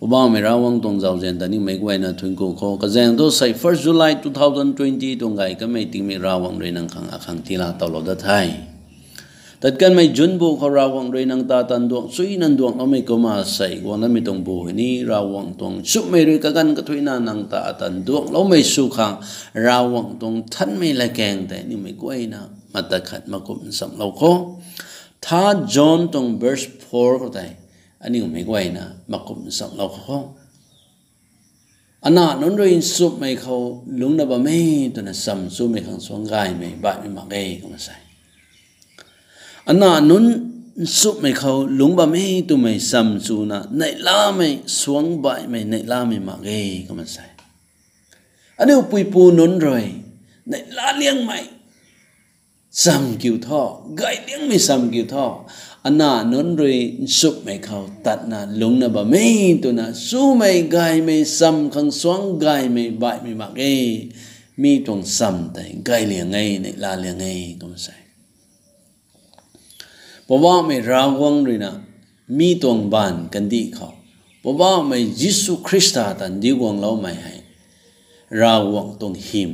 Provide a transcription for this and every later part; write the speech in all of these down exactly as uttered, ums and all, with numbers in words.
Poubauhmei Ravguangc tuang zauzian ta nimei guayna thuanc ku khou, kazaeng thu sei first July two thousand twenty tuang gay kanmei tingmik Ravguangc rui nang khang akhang tiilat towlou dat the. Tat kanmei June bu khou Ravguangc rui nang ta atan duang chuy nang duangloumei kumna sei guang namei tuang bu hei ni Ravguangc tuang chumhmei rui kaganv kathuicna nang ta atan duangloumei sw khang Ravguangc tuang nthanmei latkaeng tei nimei guayna matat khat makum nchamlou khou, Third John tuang verse four khou tei animei guayna makum nchamlou khou, anac nunc rui nchumhmei khou lungcna bam e twna cham chumei khang suang gaymei baihmei mak e kumna sei. Anac nunc nchumhmei khou lungc bam e twmei cham chuna neihlamei suang baihmei neihlamei mak e kumna sei. Aniu puipu nunc rui neihla liangmei cham kiu tho, gay liangmei cham kiu tho, anac nunc rui nchumhmei khou tatna lungcna bam e twna chumei gaymei cham khang suang gaymei baihmei mak e. Mi tuang cham tei gay liang e, neihla liang e kumna sei. Poubauhmei Ravguangc rui na mi tuang mbaanv kandih khou Poubauhmei Jisu Khrista ta ndiu guangloumei hei Ravguangc tuang hym,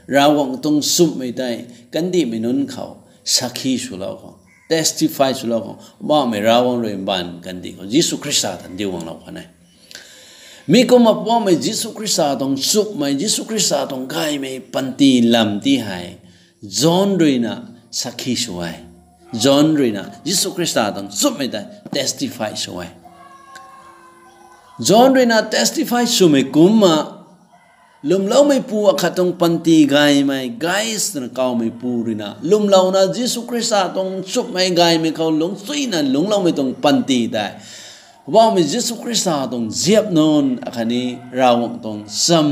Ravguangc tuang nchumhmei tei kandihmei nunc khou sakhi swlou khou, testify swlou khou, Poubauhmei Ravguangc rui mbaanv kandih khou Jisu Khrista ta ndiu guanglou khwan e. Mi kumna Poubauhmei Jisu Khrista tuang nchumhmei, Jisu Khrista tuang gaymei panty lam ti hei John rui na sakhi sw e. John rui na Jisu Khrista tuang nchumhmei tei testify sw e. John rui na testify swmei kumna lwmloumeipu akhat tuang panty gaymei, guys twna kawmeipu rui na lwmlouna Jisu Khrista tuang nchumhmei gaymei khou lungc chuyna lungcloumei tuang panty tei Poubauhmei Jisu Khrista tuang ziap nunc akhatni Ravguangc tuang cham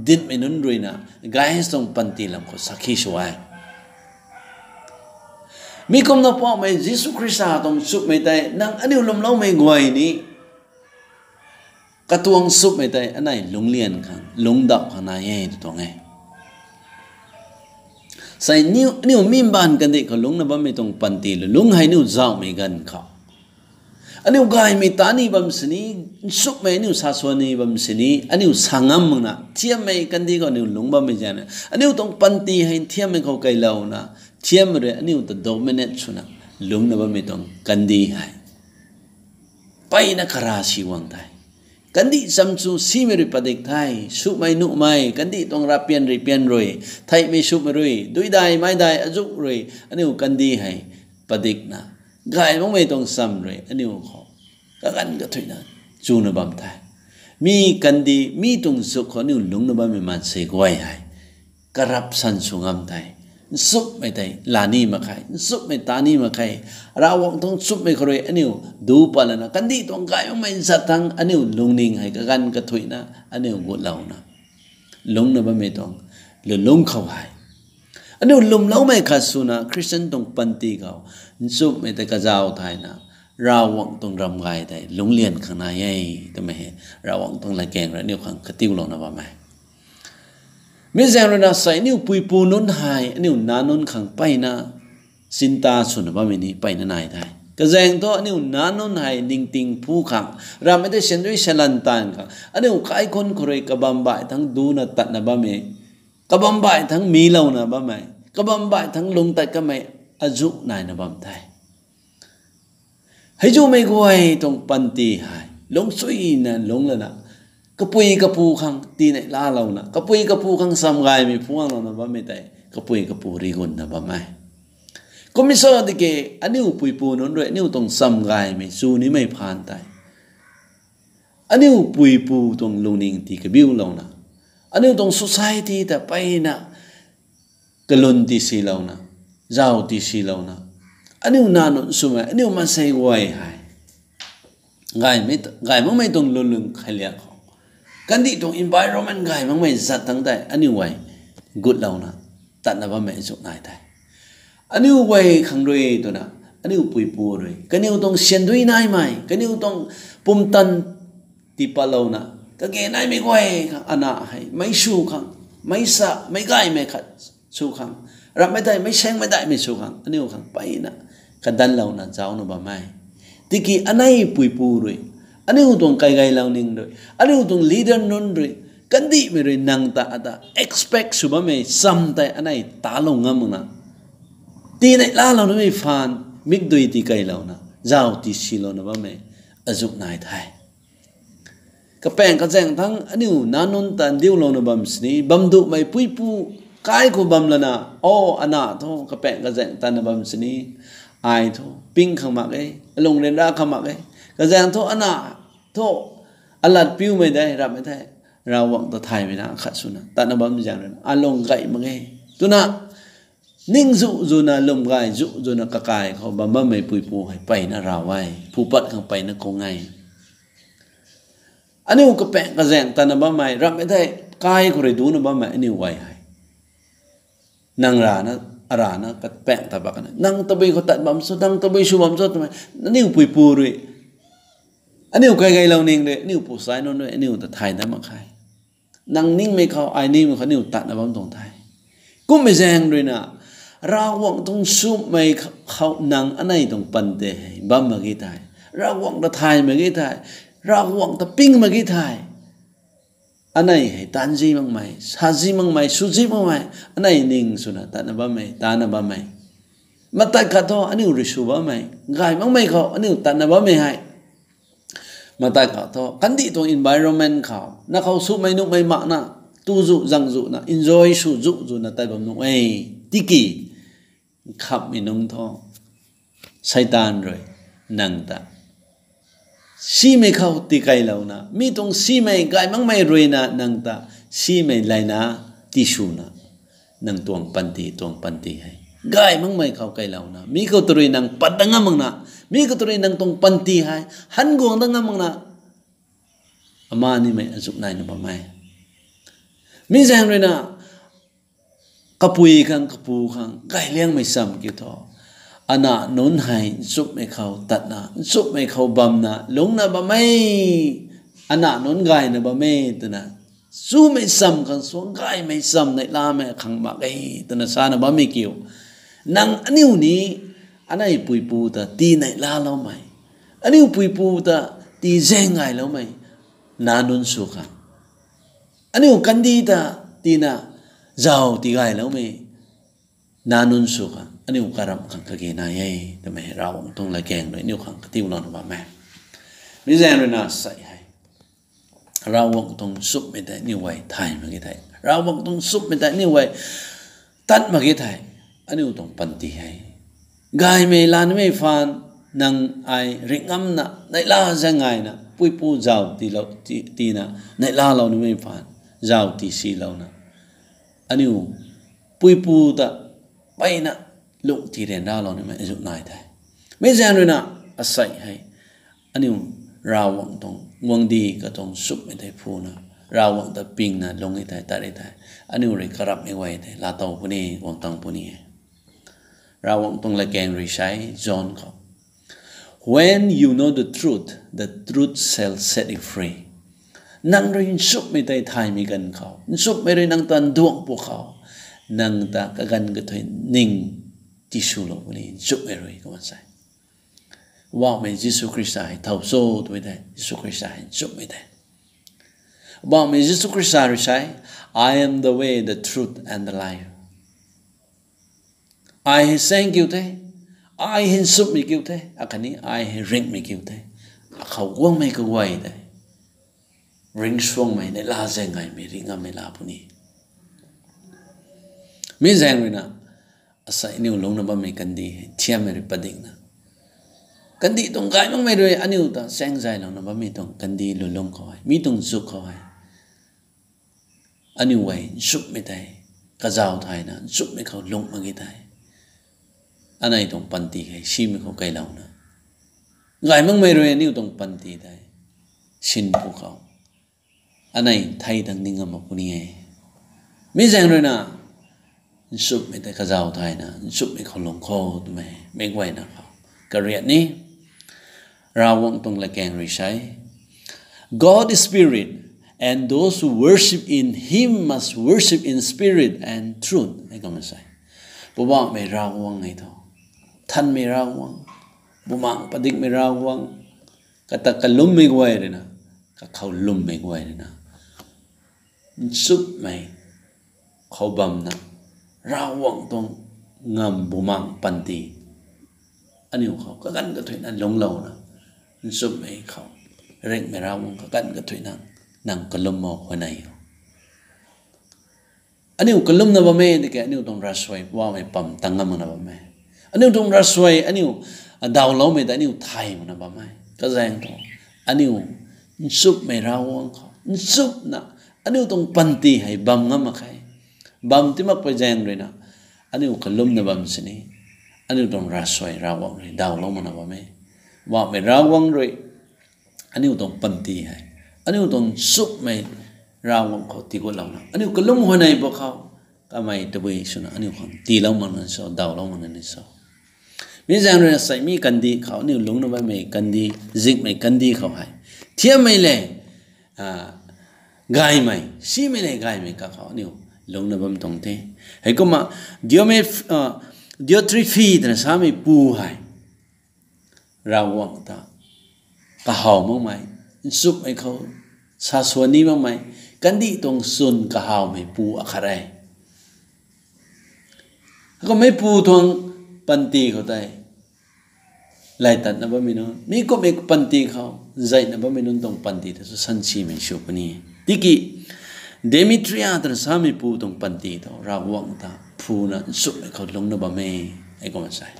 dinhmei nunc rui na guys tuang panty lam khou sakhi sw e. Mi kumna Poubauhmei Jisu Khrista tuang nchumhmei tei nang aniu lwmloumei guay ni katuang nchumhmei tei anei lungclian khang, lungcdauh khang nai e tw tuang e. Sei aniu mi mbaanv kandih khou lungcna bammei tuang panty lulungc hei aniu zauhmei ganv khou aniu gaymei ta ni bam sini, nchumhmei aniu sa swan ni bam sini, aniu sa ngam makna thiammei kandih khou aniu lungc bammei zaeng aniu tuang panty hei thiammei khou kailouna thiammei rui aniu ta dominate swna lungcna bammei tuang kandih hei mpeyna kara si guang the. Kandih cham chu simei rui padik the, sumei nuhmei kandih tuang ravpian ripian rui, theihmei sumei rui, duidai maidai azuh rui aniu kandih hei padikna gay makmei tuang cham rui aniu khou kaganv kathuicna chuna bam the. Mi kandih, mi tuang zuk khou aniu lungcna bammei maansei guay hei corruption sw ngam the. Nchumhmei tei la ni mak khe, nchumhmei ta ni mak khe, Ravguangc tuang nchumhmei khou rui aniu du pat lana kandih tuang gay makmei zat thangc aniu lungning hei kaganv kathuicna aniu gutlouna lungcna bammei tuang lulungc khou hei aniu lwmloumei khat swna Khristian tuang panty khou nchumhmei tei kazauh thayna Ravguangc tuang ram gay tei lungclian khang nai e twmei hei Ravguangc tuang latkaeng rui aniu khang katiulouna bam e. Mi zaeng rui na sei aniu puipu nunc hei aniu nac nunc khang mpeyna chinta swna bammei ni mpeyna nai the. Kazaeng thu aniu nac nunc hei ningting phu khang, ramhmei tei syan dui syan lan taanv khang, aniu kaikhunc khou rui kabambaih thangc duna tatna bammei, kabambaih thangc milouna bammei, kabambaih thangc lungc tat kamei azuh naina bam the. Hei zumei guay tuang panty hei lungc chuyna lungc lana kapui kapu khang tinei lalouna, kapui kapu khang cham gaymei phuanglouna bammei tei kapui kapu rigunna bam e. Kumhmei sa tiki aniu puipu nunc rui aniu tuang cham gaymei chu nimei phaan tei aniu puipu tuang lungning tii kabiulouna, aniu tuang society ta mpeyna kalun tii silouna, zauc tii silouna, aniu nac nunc swmei aniu maansei guay hei gay makmei tuang lulungc khailiak khou kandih tuang environment gay makmei zat thangc tei aniu guay gutlouna tatna bammei azuh nai the. Aniu guay khang rui twna aniu puipu rui kaniw tuang syan dui naimei, kaniw tuang pumtan tiipatlouna kage naimei guay khang anac hei meic sw khang, meic sa, meic gaymei khat sw khang, ramhmei tei meic saengmei daihmei sw khang aniu khang mpeyna kadanlouna zaucna bam e. Tiki anei puipu rui Aniu tuang kaigaylou ning rui, aniu tuang leader nunc rui, kandihmei rui nang ta ata expect sw bammei cham tei anei talou ngam makna, tii neihlalou namei phaan, mikdui tii kailouna, zauc tii silouna bammei azuh nai the. Kapaeng kazaeng thangc aniu nac nunc ta ndiulouna bam sini, bam duhmei puipu kai khou bam lana, o, anac thu kapaeng kazaeng tatna bam sini, ai thu ping khang mak e, alung ryanra khang mak e, kazaeng thu anac thu alat piumei de, ramhmei the, Ravguangc ta thaymei na khat swna tatna bam zaeng rui na alung gay mak e twna, ning zuh zwna, lwm gay zuh zwna kakai khou bam bammei puipu hei mpeyna rav e, phu pat khang mpeyna kung e. Aniu kapaeng kazaeng tatna bammei, ramhmei thei kai khou rui ducna bammei aniu guay hei, nang rana, arana kapaeng ta bakna, nang tabui khou tat bam cho, nang tabui sw bam cho twmei, aniu puipu rui, aniu kaigaylou ning rui, aniu pu sai nunc rui aniu ta thay dat mak khe. Nang ningmei khou, ai ningmei khou aniu tatna bam tuang the. Kummei zaeng rui na, Ravguangc tuang sumhmei khou nang anei tuang panty hei bam mak ge thei, Ravguangc ta thay mak ge thei, Ravguangc ta ping mak ge thei, anei hei taanv zi makmei, sa zi makmei, sw zi makmei, anei ning swna tatna bammei, tatna bammei, matat khat thu aniu rui sw bammei, gay makmei khou aniu tatna bammei hei, matat khat thu kandih tuang environment khou na khou sumei nuhmei makna, tu zu zang zuna, enjoy sw zu zuna tat bam nuh e. Tiki nkhamhmei nunc thu, Seitaan rui nang ta simei khou tii kailouna, mi tuang simei gay makmei rui na nang ta simei layna tiswna, nang tuang panty, tuang panty hei gay makmei khou kailouna, mi khou ta rui nang pat dat ngam makna, mi khou ta rui nang tuang panty hei han guang dat ngam makna, ama nimei azuh naina bam e. Mi zaeng rui na, kapui khang, kapu khang gay liangmei cham kiu thu, anac nunc hei nchumhmei khou tatna, nchumhmei khou bamna lungcna bam e, anac nunc gayna bam e twna, chumei cham khang suang gaymei cham neihlamei khang mak e twna sana bammei kiu. Nang aniu ni, anei puipu ta tii neihlaloumei, aniu puipu ta tii zaeng gayloumei nac nunc sw khang, aniu kandih ta tina zauc tii gayloumei nac nunc sw khang, aniu karamh khang kage nai e twmei Ravguangc tuang latkaeng rui aniu khang katiulouna bam e. Mi zaeng rui na sei hei, Ravguangc tuang nchumhmei tei aniu guay thay mak ge thei, Ravguangc tuang nchumhmei tei aniu guay tat mak ge thei, aniu tuang panty hei gaymei lanimei phaan, nang ai ringh ngamna neihla zaeng gayna puipu zauc tiilou, ti, tina neihlalou nimei phaan, zauc tii silouna, aniu puipu ta mpeyna lung tii ryanralou nimei azuh nai the. Mi zaeng rui na, asei hei, aniu Ravguangc tuang guangcdic katuang nchumhmei tei phuna, Ravguangc ta pingna lung e thei, tat e thei, aniu rui karamhmei guay tei laatow puni, guang tang puni e. Ravguangc tuang latkaeng rui sei, John khou, When you know the truth, the truth shall set you free. Nang rui nchumhmei tei thaymei ganv khou, nchumhmei rui nang ta nduang pw khou, nang ta kaganv kathuic ning tiswlou puni, nchumhmei rui kumna sei. Poubauhmei Jisu Khrista hei thow cho twmei tei, Jisu Khrista hei nchumhmei tei. Poubauhmei Jisu Khrista rui sei, I am the way, the truth and the life. Ai hei saeng kiu the, ai hei nchumhmei kiu the, akhatni ai hei ringhmei kiu the. Akhou guangmei kaguay tei ringcsuangmei, neihla zaeng gaymei, ringh ngammei la puni. Mi zaeng rui na, asei aniu lungcna bammei kandih hei thiammei rui padikna, kandih tuang gay makmei rui aniu ta chaeng zaylouna bammei tuang kandih lulung khou hei, mi tuang zuk khou hei, aniu guay nchumhmei tei kazauc thayna, nchumhmei khou lung mak ge thei, anei tuang panty hei simei khou kailouna, gay makmei rui aniu tuang panty tei sin pw khou, anei thei tang ning ngam mak puni e. Mi zaeng rui na, nchumhmei tei kazauc thayna, nchumhmei khou lung kho twmei meic guayna khou kariat ni, Ravguangc tuang latkaeng rui sei, God is spirit, and those who worship in him must worship in spirit and truth, hei kumna sei. Poubauhmei Ravguangc e thu, nthanmei Ravguangc, bumaengc padikmei Ravguangc, kata kalummei guay ruina, kakhou lummei guay ruina, nchumhmei khou bamna, Ravguangc tuang ngamv bumaeng panty aniu khou kaganv kathuicna lungclouna, nchumhmei khou ringhmei Ravguangc kaganv kathuicna nang kalum o, huayney o. Aniu kalumna bam e tiki aniu tuang ravsuai Poubauhmei pam tang ngam makna bam e. Aniu tuang ravsuai aniu adawloumei ta aniu thay makna bam e. Kazaeng thu, aniu nchumhmei Ravguangc khou nchumhna aniu tuang panty hei bam ngam mak khe. Bam ti makpui zaeng ruina, aniu kalumna bam sini, aniu tuang ravsuai Ravguangc rui dawlou makna bam e. Poubauhmei Ravguangc rui aniu tuang panty hei, aniu tuang nchumhmei Ravguangc khou tigutlouna, aniu kalum huayney bo khou, kamei tabui swna aniu khang tiilou makna ni so, dawlou makna ni so. Mi zaeng ruina sei mi kandih khou, aniu lungcna bammei kandih, zingmei kandih khou hei, thiammei le gaymei, simei le gaymei kakhou aniu lungcna bam tuang the. Heikumna Diome-, Diotrephe twna sameipu hei, Ravguangc ta kahaw makmei, nchumhmei khou sa swan ni makmei, kandih tuang chwn kahawmeipu akhat e. Heikummeipu tuang panty khou tei, laitatna bammei nunc, mi kumhmei panty khou, nzaina bammei nunc tuang panty ta sw sansimei sw puni. Tiki, Demetria twna sameipu tuang panty tho, Ravguangc ta phuna nchumhmei khou lungcna bam e, heikumna sa e.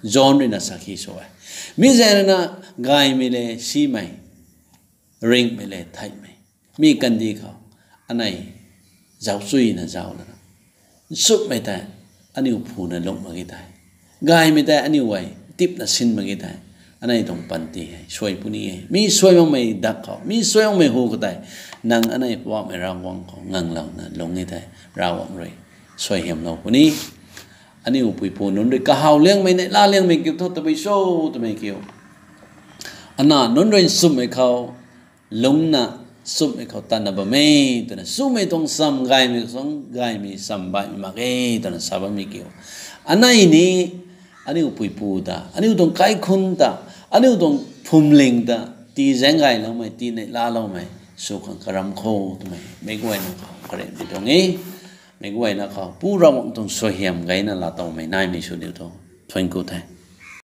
John ruina sakhi sw e. Mi zaeng ruina gaymei le simei, ringhmei le theihmei, mi kandih khou, anei zaucchuina zauc lana, nchumhmei tei aniu phuna lungc mak ge tei, gaymei tei aniu guay tipna sin mak ge tei, anei tuang panty hei suai puni e. Mi suai makmei dak khou, mi suai makmei hu khou tei, nang anei Poubauhmei Ravguangc khou nganglouna lungc e tei, Ravguangc rui suaihiamlou puni. Aniu puipu nunc rui kahaw liangmei, neihla liangmei kiu tho, tabui cho twmei kiu, ana nunc rui nchumhmei khou lungcna, nchumhmei khou tatna bam e twna swmei tuang cham, gaymei tuang gaymei cham baihmei mak e twna sa bammei kiu, anei ni aniu puipu ta, aniu tuang kaikhunc ta, aniu tuang phwamling ta, tii zaeng gayloumei, tii neihlaloumei sw khang karam kho twmei meic guayna khou karinmei tuang e. Meic guayna khou Pu Ravguangc tuang suaihiam gayna laatowmei naimei sw diu tho. Thuanc ku the.